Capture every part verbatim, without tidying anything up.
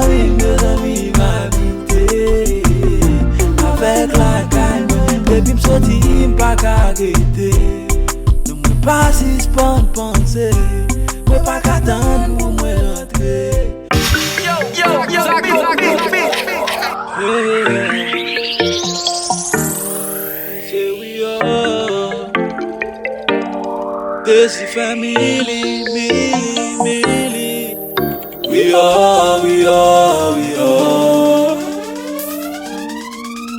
Wi, mezanmi, m abite avèk lakay mwen. Depi m soti, m pa ka rete. Non, mwen pa sispann panse. Mwen pa ka tann pou mwen rantre. Yo, yo, yo, Zack, Zack, Zack. Say we are Desi family, mili, mili. We are, we are, we are.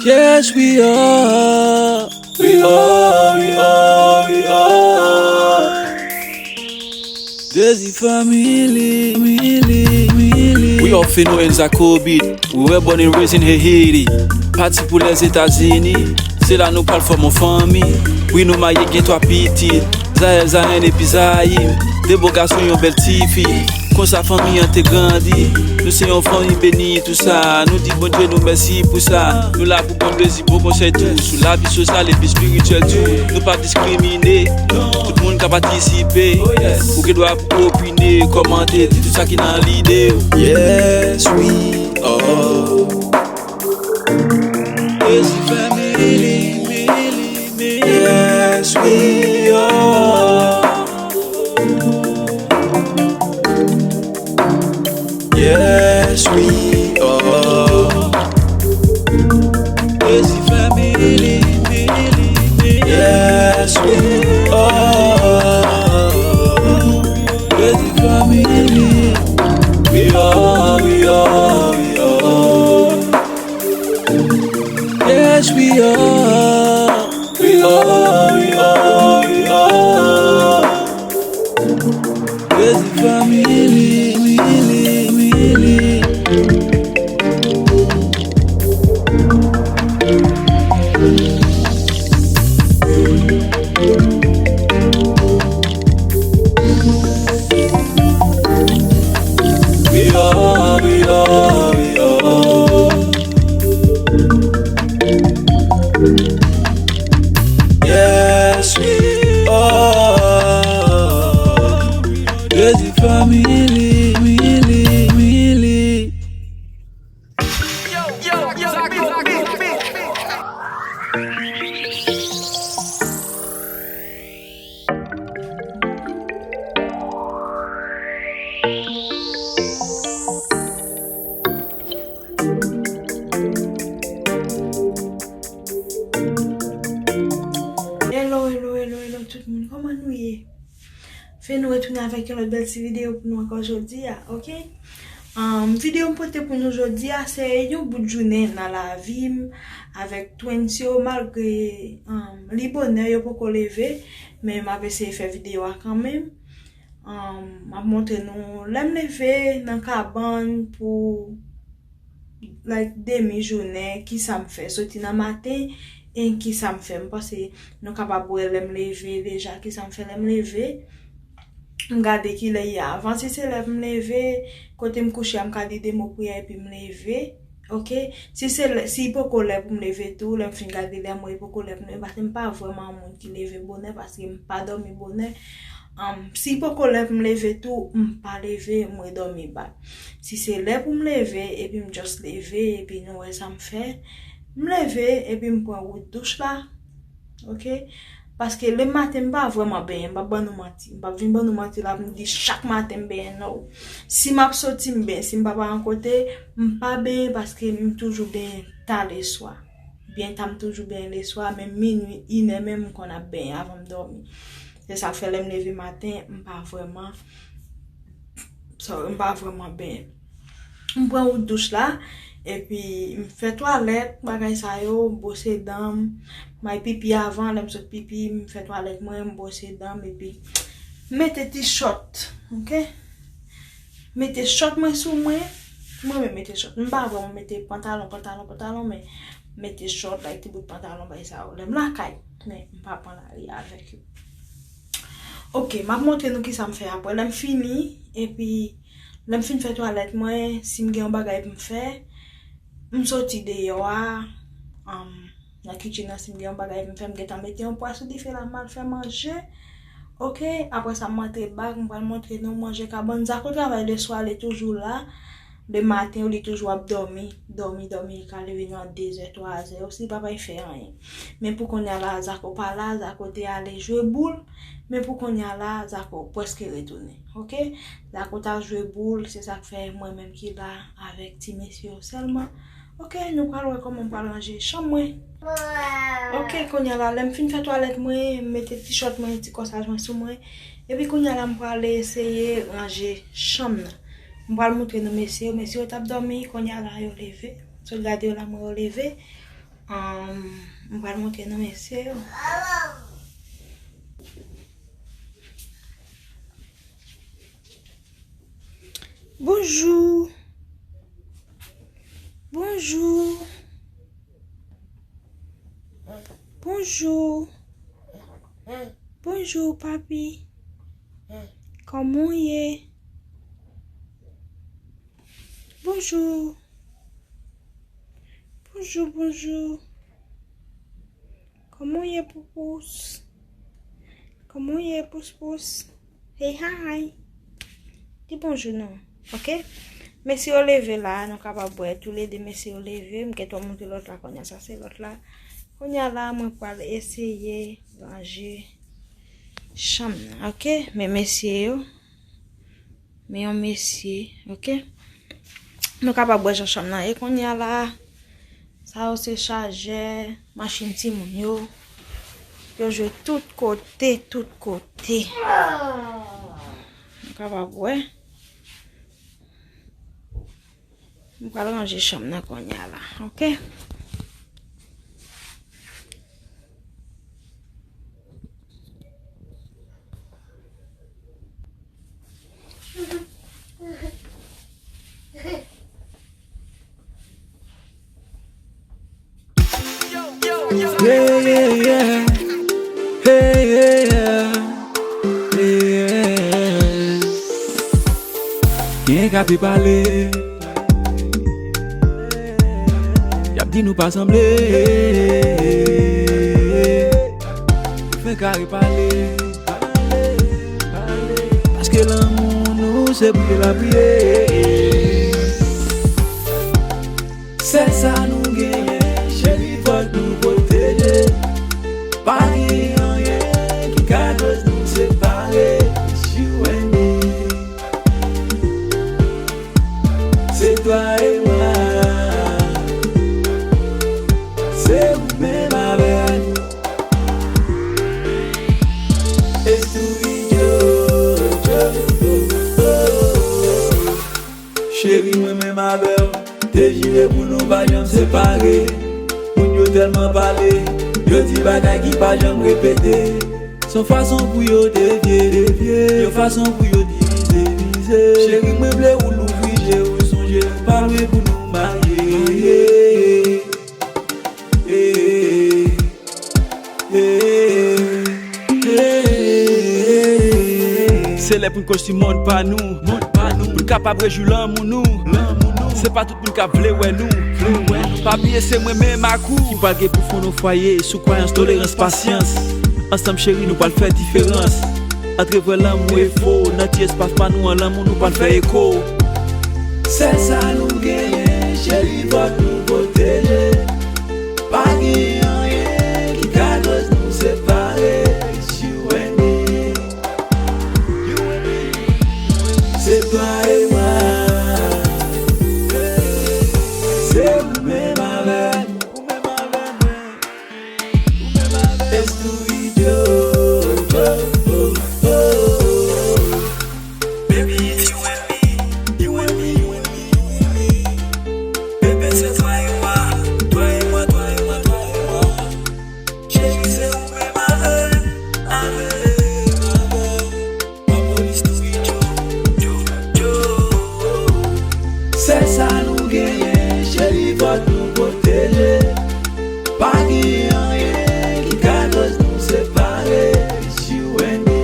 Yes, we are. We are, we are, we are. Desi family, mili, mili. We are Feno and Zack Obit. We were born and raised in Haiti. Pati pou Lèzetazini. Se la nou pral fòm yon fanmi. Wi, nou marye, gen twa pitit. Zael, Zayen epi Zayim. De bo gason, yon bèl tifi. Konsa fanmi an te grandi. Nou se yon fanmi beni, tou sa. Nou di Bondye nou mèsi pou sa. Nou la pou bon plezi, bon konsèy tou. Sou lavi sosyal epi espirityèl tou. Nou pa diskrimine. Tout moun ka patisipe. Ou gen dwa pou opine, kòmante, di tout sa ki nan lide w. Yes, we are. Desi family, mili, mili. Yes, we are. Yes, we are. Desi family, mili, mili. Yes, we are. Desi family. We are, we are, we are. Yes, we are. We are, we are, we are. Desi family, mili, mili. We are, we are, we are. Yes, we are. Desi family, mili, mili. Hello, hello, hello, hello, tout moun. Kòman nou ye? Fè nou retounen avèk yon lòt bèl ti videyo pou nou ankò jodi a, oke? Um, videyo m pote pou nou jodi a, se yon bout jounen nan lavi m avèk twins yo, malgre, um, li bonè, yo poko leve, men m ap eseye fè videyo a kanmenm. Um, m ap montre nou lè m leve nan kabann pou, like, demi jounen, kisa m fè. Soti nan maten, e kisa m fè. M panse nou kapab wè lè m leve deja, kisa m fè lè m leve. M gade kilè ye avan. Si se lè m leve, kote m kouche a, m ka di de mo priyè epi m leve. Oke? Si se lè, si poko lè pou m leve tou, lè m fin gade lè mwen, poko lè pou m leve, paske m pa vrèman moun ki leve bonè, paske m pa dòmi bonè. Um, si poko lè pou m leve tou, m pa leve, mwen dòmi bak. Si se lè pou m leve, epi m just leve, epi nou wè sa m fè, m leve, epi m pran wout douch la, oke? Paske le maten, m pa vrèman benyen, m p ap ban nou manti. M p ap vin ban nou manti la, pou m di chak maten m benyen, no. Si m ap soti, m benyen. Si m pa pa yon kote, m pa benyen, paske m toujou benyen ta leswa. Byen ta, m toujou benyen leswa, men minui, inè menm, m konn ap benyen avan m dòmi. Se sa k fè lè m leve maten, m pa vrèman, sorry, m pa vrèman benyen. M pran wout douch la, epi m fè twalèt, bagay sa yo, m bwose dan m, m al pipi avan, lè m sot pipi, m fè twalèt mwen, m bwose dan m, epi m mete ti chòt, oke? Mete chòt mwen sou mwen. Mwen menm mete chòt. M pa vrèman mete pantalon, pantalon, pantalon, men mete chòt, like, ti bout pantalon, bagay sa yo. Lè m lakay, men m pa pran lari avèk yo. Oke, m ap montre nou kisa m fè apre. Lè m fini, epi lè m fin fè twalèt mwen, si m gen yon bagay pou m fè, m soti deyò a, um, nan kitchen nan, si m gen yon bagay pou m fè, m gentan mete yon pwa sou dife la, m al fè manje. Oke, apre sa, m rantre bak, m pral montre nou manje kabann. Zako travay leswa, li toujou la. Le maten, ou li toujou ap dòmi, dòmi, dòmi, li ka leve nan de zè, twa zè, ou si li pa pral fè anyen. Men pou kounye a la, Zako pa la, Zako te ale jwe boul, men pou kounye a la, Zako prèske retounen, oke? Zako t al jwe boul, se sa k fè mwen menm ki la avèk ti mesye yo sèlman. Oke, nou pral wè kòman m pral ranje chanm mwen. Oke, kounye a la, lè m fin fè twalèt mwen, m mete ti chòt mwen, ti kòsaj mwen sou mwen. Epi kounye a la, m pral eseye ranje chanm nan. M pral montre nou mesye yo. Mesye yo t ap dòmi, kounye a la, yo leve. Sot gade yo la, mwen yo leve. Ahn, m pral montre nou mesye yo. Bonjou. Bonjou. Bonjou. Bonjou, papi. Kòman w ye? Bonjou. Bonjou, bonjou. Kòman w ye, Poupous? Kòman w ye, Pouspous? Hey, hi. Di bonjou non, oke? Mesye yo leve la, nou kapab wè toulede mesye yo leve. M gentan montre lòt la kounye a, sa se lòt la. Kounye a la, mwen pral eseye ranje chanm nan, oke? Men mesye yo, men yon mesye, oke? Nou kapab wè jan chanm nan ye kounye a la. Sa yo se chajè machin timoun yo. Yo jwe tout kote, tout kote. Nou kapab wè. M pral ranje chanm nan kounye a la, oke? Yeah, yeah, yeah. Hey, yeah, yeah. Yeah. Gen ka pi pale. Y ap di nou pa sanble. Fè kare pale. Paske lanmou nou se priye l ap priye. Sèl sa nou genyen, cheri, fòk nou pwoteje. Pa gen anyen ki ka koz nou separe. It's you and me. C'est toi et moi. C'est ou menm avèk mwen. It's you and me. Cheri, mwen menm avè w te jire pou nou pa janm separe. Moun yo tèlman pale, yo di bagay ki pa janm repete. Se yon fason pou yo devye, devye. Yon fason pou yo divize, divize. Cheri, mwen vle ou louvri je ou, sonje nou pa lwen pou nou marye. Se lè pou n konstwi mond pa nou, mond pa nou, pou n kapab rejwi lanmou nou. Se pa tout moun k ap vle wè nou. Pa bliye se mwen menm ak ou ki pral gen pou fonn yon fwaye sou kwayans, tolerans, pasyans. Ansanm cheri nou pral fè diferans. Antre vrè lanmou e fo, nan ti espas pa nou an lanmou nou pral fè eko. Sèl sa nou genyen, cheri, fòk nou pwoteje. Pa gen anyen ki ka koz nou separe. It's you and me. Se toi et moi. Se ou menm avè m. Ou menm avè mwen. Ou menm avè mwen. It's you and me. Baby, it's you and me. You and me, you and me, you and me. Bébé, c'est toi et moi. Toi et moi, toi et moi, toi et moi. Cheri, se ou menm avè, avè, avè. Mapolis Studio, yo, yo. Sèl sa nou genyen, cheri, fòk nou pwoteje. Pa gen anyen ki ka koz nou separe. It's you and me.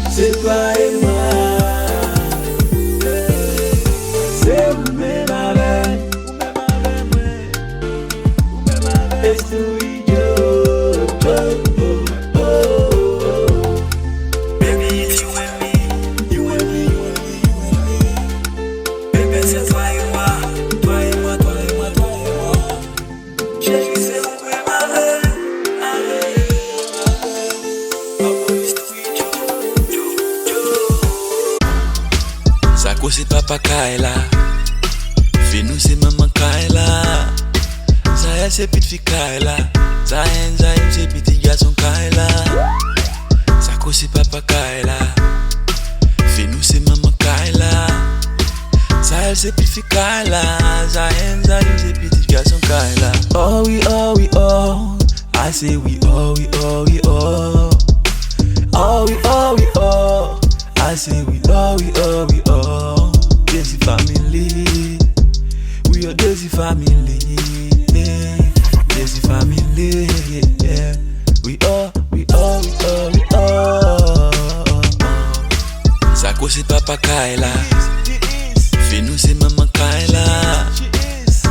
Se toi et moi. Se C'est toi et moi, toi et moi, toi et moi, toi et moi. Chérie, c'est mon prix, ma belle. Allez, allez, allez. Sako se papa Kayla. Finou se manman Kayla. Zayèl se pitit fi Kayla. Zayen, Zayen se pitit gason Kayla. Sako se papa Kayla. Finou se manman Kayla. Zayèl se pitit fi Kayla. Zayen, Zayen se pitit gason Kayla. Oh wi, oh wi, oh. I say we oh, we oh, we oh. Oh, we oh, we oh. I say we oh, we oh, we oh. Desi family. We are Desi family. Yeah. Desi family. Yeah. We are, we are, we are, we are. Sako se papa Kayla. Finou se manman Kayla.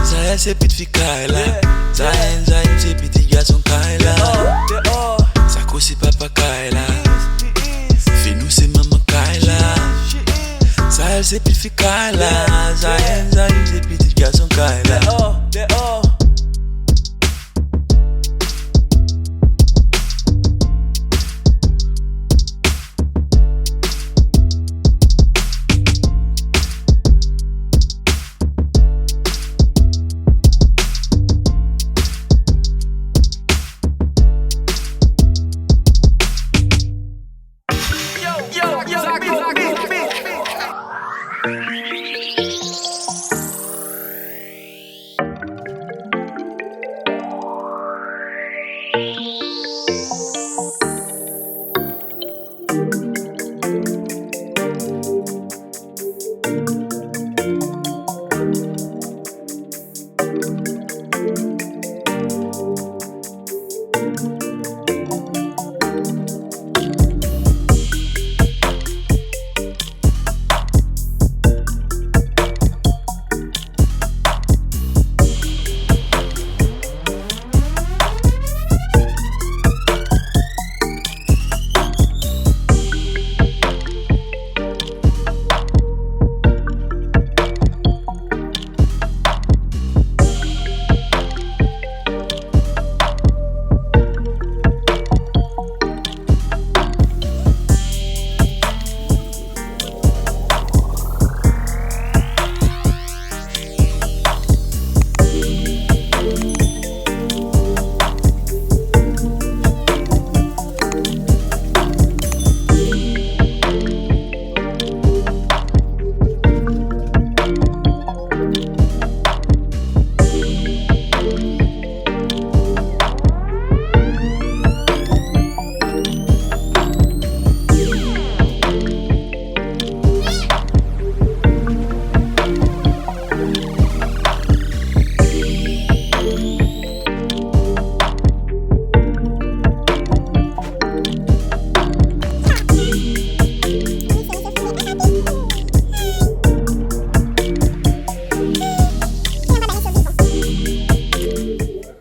Zayèl se pitit fi Kayla. Zayen, Zayen se pitit gason Kayla. Sako se papa Kayla. Finou se manman Kayla. Zayèl se pitit fi Kayla. Zayen, Zayen se pitit gason Kayla.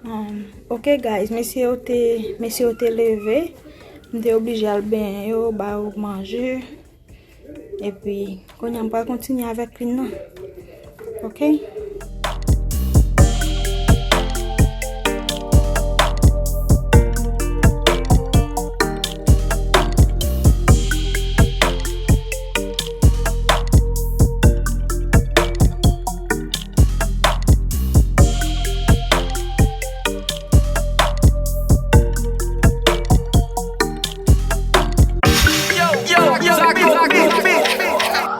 Um, ok guys, mesye yo te, mesye yo te leve. M te oblije al benyen yo, ba yo manje. Epi, kounye a m pral kontinye avèk clean nan. Ok?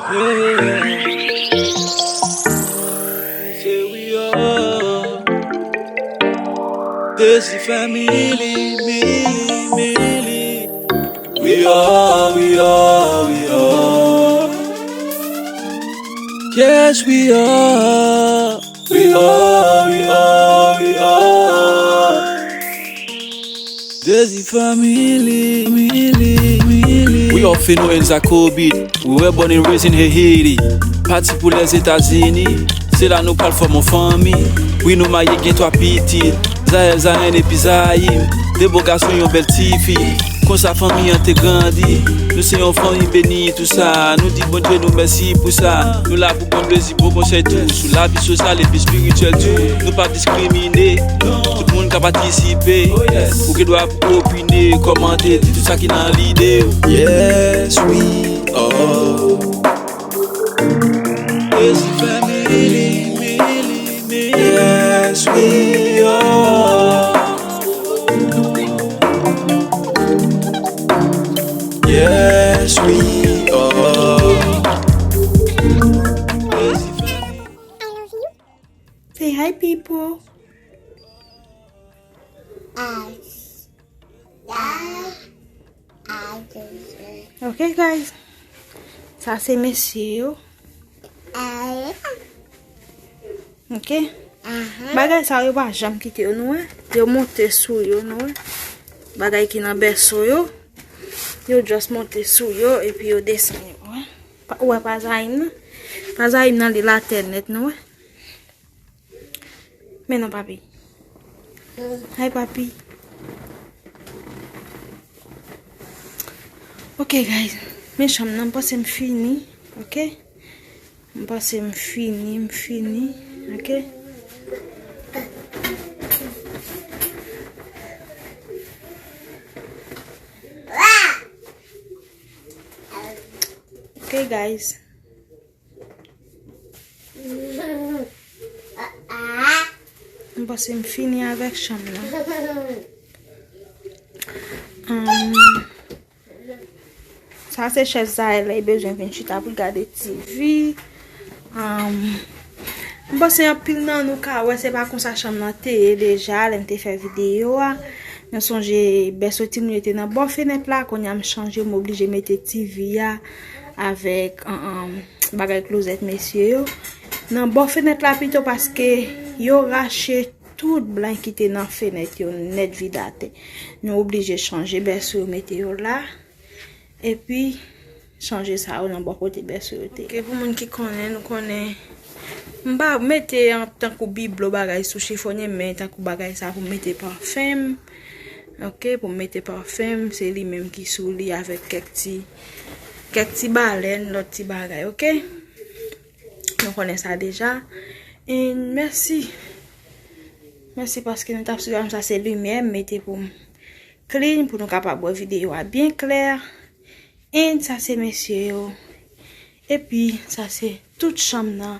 Hey, say we are Desi family, mili, mili. We are, we are, we are. Yes, we are. We are, we are, we are. Desi family, mili, mili. We are Feno and Zakobi. We were born and raised in Haiti. Pati pou Lèzetazini. Se la nou pral fòm yon fanmi. Wi, nou marye, gen twa pitit. Zayèl, Zayen epi Zayim. De bo gason, yon bèl tifi. Konsa fanmi an te grandi. Nou se yon fanmi beni, tou sa. Nou di Bondye nou mèsi pou sa. Nou la pou bon plezi, bon konsèy tou. Sou lavi sosyal epi espirityèl tou. Nou pa diskrimine. Tout moun ka patisipe. Ou gen dwa pou opine, kòmante, di tout sa ki nan lide w. Yes, we are. Lazy family, mili, mili. Yes, we are. Yes, we are. Lazy family. Say hi, people. Hi. Ok, guys. Sa se mesye yo. Ok. Bagay sa yo pa janm kite yo, nou wè. Yo monte sou yo, nou wè. Bagay ki nan bèso yo. Yo just monte sou yo, epi yo desann yo, wè. Pa, ou wè pa Zayim nan? Pa Zayim nan, li latè nèt, nou wè. Men non, papi. Hi, papi. Ok, guys. Men chanm nan, m panse m fini. Ok? M panse m fini, m fini. Ok? Ok, guys. M panse m fini avèk chanm nan. Sa se chèz Zael lè li bezwen vin chita pou l gade T V. M panse anpil nan nou ka wè se pa konsa chanm nan te ye deja lè m te fè videyo a. Nou sonje bèso timoun yo te nan bò fenèt la, kounye a m chanje, m oblije mete T V a avèk bagay klozèt mesye yo nan bò fenèt la pito, paske yo rache tout blank ki te nan fenèt yo nèt vide atè. Nou oblije chanje bèso yo, mete yo la, epi chanje sa yo nan bò kote bèso yo te. Ok, pou moun ki konnen, nou konnen m pa mete an tankou biblo bagay sou chifonnen, men tankou bagay sa pou mete pafen m. Ok, pou mete pafen m, se li menm ki sou li avèk kèk ti, kèk ti balèn, lòt ti bagay, ok? Nou konnen sa deja. E mèsi. Mèsi paske nou t ap swiv avè m. Sa se limyè m mete pou m clean, pou nou kapab wè videyo a byen klè. And sa se mesye yo. Epi sa se tout chanm nan.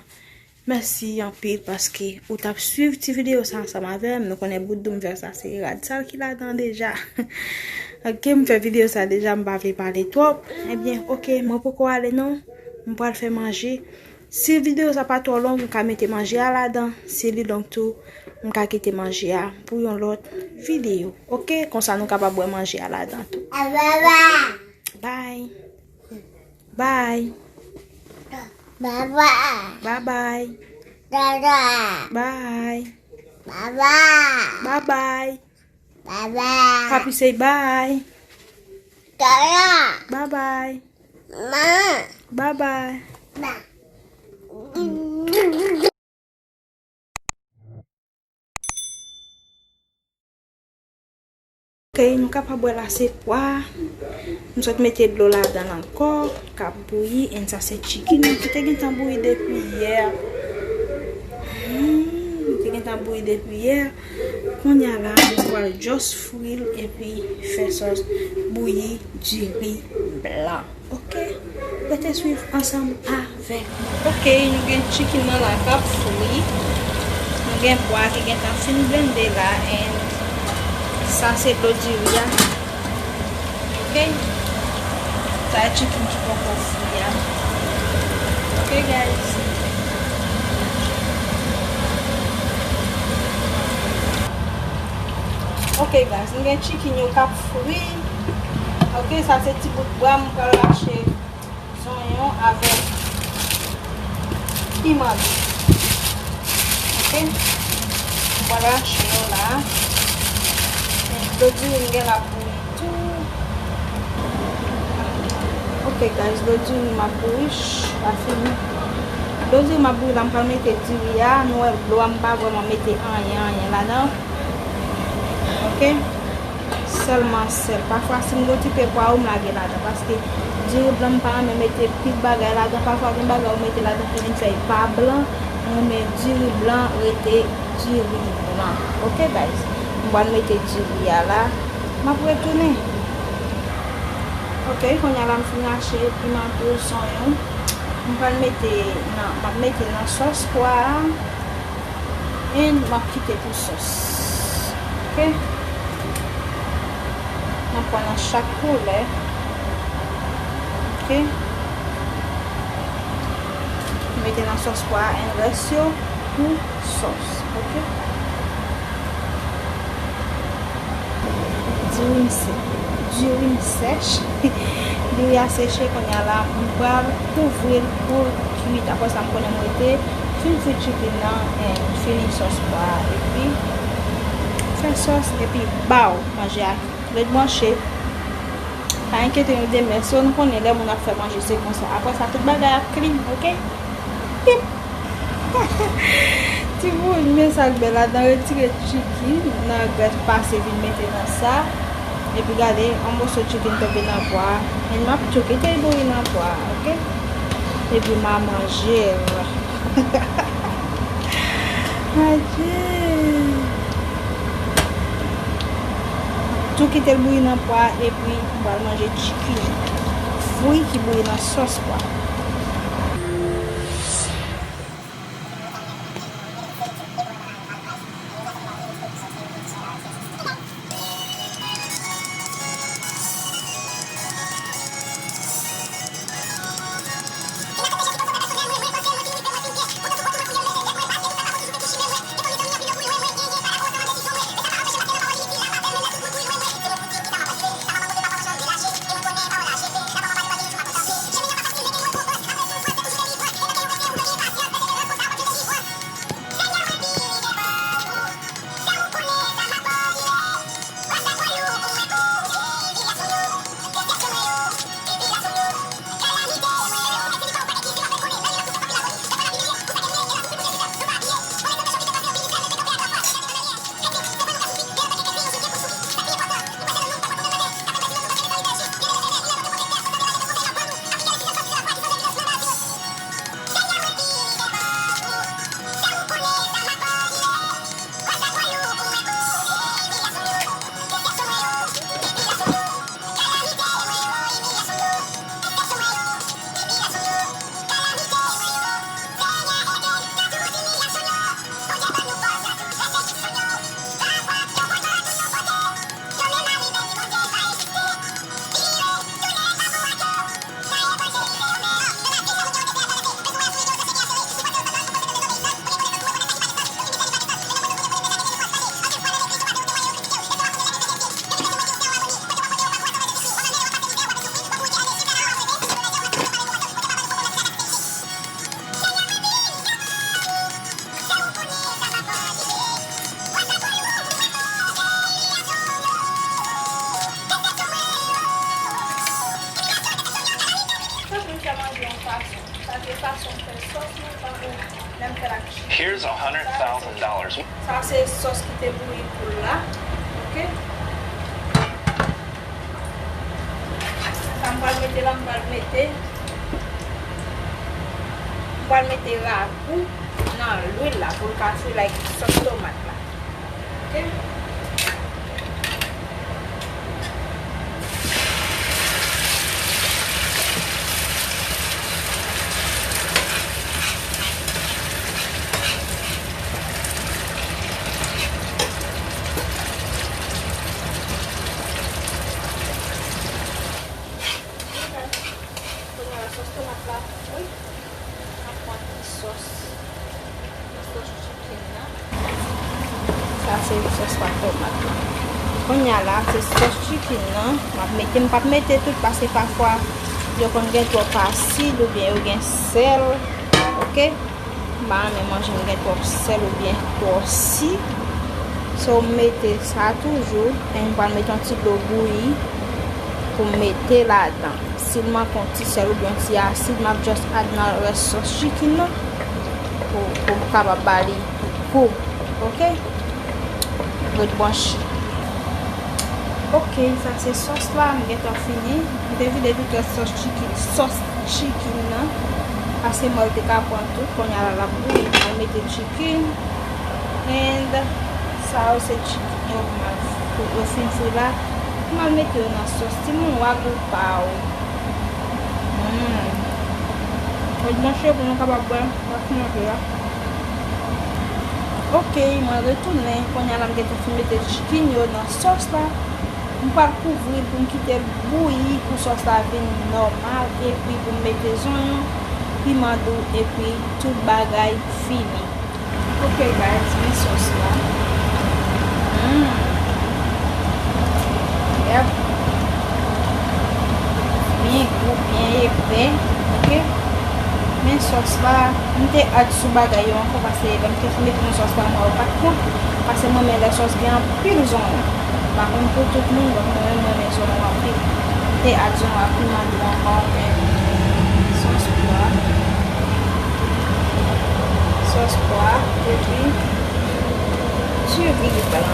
Mèsi anpil paske ou t ap swiv ti videyo sa ansanm avè m. Nou konnen bout doum vè sa se rad sal ki ladan deja. Ok, m fè videyo sa deja, m pa vle pale twòp. Ebyen, ok, mwen poko ale non. M pral fè manje. Si videyo sa pa twò long, m ka mete manje a ladan. Si li long tou, m ka kite manje a pou yon lòt videyo. Ok, konsa nou kapab wè manje a ladan tou. Bye. Bye. Bye bye. Bye bye. Dada. Bye. Bye bye. Bye bye. Bye bye. Papi say bye. Dada. Bye bye. Ma. Bye bye. Ba. Ok, nou kapab wè la se pwa. M sot mete dlo ladan l ankò, k ap bouyi, and sa se chicken nan ki te gentan bouyi depi yè. Hmm, li te gentan bouyi depi yè. Kounye a la, nou pral just fri l epi fè sòs bouyi diri blan. Ok, rete swiv ansanm avèk mwen. Ok, nou gen chicken nan la k ap fri. Nou gen pwa ki gentan fin blende la, and sa se dlo diri a. Ok, sa e chicken ki poko fri a. Ok, guys. Ok, guys, nou gen chicken yo k ap fri. Ok, sa se ti bout bwa m pral rache zonyon avèk piman dous. Ok? M pral rache yo la. Dlo diri m gen la bouyi tou. Ok, guys, dlo diri m ap bouyi, ch, pa fini. Dlo diri m ap bouyi la, m pral mete diri a. Nou wè dlo a, m pa vrèman mete anyen, anyen ladan. Ok? Sèlman sèl. Pafwa, si m gon ti pe pwav, m lage ladan. Paske diri blan, m pa renmen mete pil bagay ladan. Pafwa, gen bagay ou mete ladan ki vin fè l pa blan. Mwen renmen diri blan rete diri blan. Ok, guys? M pral mete diri a la. M ap retounen. Ok, kounye a la, m fin rache piman tou, zonyon. M pral mete nan, m ap mete nan sòs pwa a. And m ap kite pou sòs. Ok? M ap pran nan chak koulè. Ok? Mete nan sòs pwa and rès yo pou sòs. Ok? Diri m se-, diri m sèch. Diri a seche, kounye a la, m pral kouvri l pou l kwit. Apre sa, m konnen m rete fin fri chicken nan, and fini sòs pwa a, epi fè sòs, epi baw, manje a ret branche. Pa enkyete nou demen, so nou konnen lè moun ap fè manje, se konsa. Apre sa, tout bagay ap clean, ok? Pip! Timoun, men sa k bèl ladan, retire chicken nan grès pase vin mete nan sa. Epi gade, yon moso chicken tonbe nan pwa a. Men m ap tou kite l bouyi nan pwa a, ok? Epi m a manje l. Adje! Tou kite l bouyi nan pwa a, epi m pral manje chicken fri ki bouyi nan sòs pwa. Chak moun fè manje yon fason. Sa se fason m fè sòs mwen, tankou lè m fè l ak chiken. Here's a hundred thousand dollars. Sa se sòs ki te bouyi poul la. Ok? Sa m pral mete la, m pral mete, m pral mete ragou nan lwil la pou l ka fri like sòs tomat la. Ok? Kounye a la, sòs tomat la fri. N ap pran ti sòs. Ti sòs chicken nan. Sa se sòs pa tomat la. Kounye a la, se sòs chicken nan. M ap mete, m p ap mete tout paske pafwa yo konn gen twòp asid oubyen yo gen sèl. Ok? M pa renmen manje m gen twòp sèl oubyen twò si. So, m mete sa toujou, and m pral mete yon ti dlo bouyi pou m mete ladan. Si l manke yon ti sèl oubyen yon ti asid, m ap just add nan rès sòs chicken nan pou, pou m kapab ba li gou. Ok? Ret branche. Ok, sa se sòs la, m gentan fini. M te vide tout rès sòs chicken, sòs chicken nan. Paske mwen te ka pran tout, kounye a la l ap bouyi, m al mete chicken. And sa yo se chicken yo, m al fri, yo fin fri la. M al mete yo nan sòs. Timoun, w a gou pa w. Mm. Mwen branche pou nou kapab wè, w ap manje la. Ok, mwen retounen. Kounye a la, m gentan fin mete chicken yo nan sòs la. M pral kouvri pou m kite l bouyi, pou sòs la vin nòmal, epi pou m mete zonyon, piman dou, epi tout bagay fini. Ok, guys, men sòs la. Mm. Yep. Byen gou, byen epè. Ok. Men sòs la, m te add sou bagay yo ankò, paske lè m te fin mete nan sòs la, mwen yo pa t pran. Paske mwen renmen lè sòs gen anpil zonyon. M pa konn pou tout moun, donk mwen menm mwen renmen zonyon anpil. M te add zonyon ak piman dou ankò, men sòs pwa. Sòs pwa, epi ti vi blan.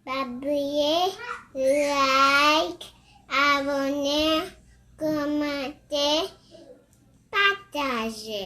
Pa bliye like, abòne, kòmante, pataje.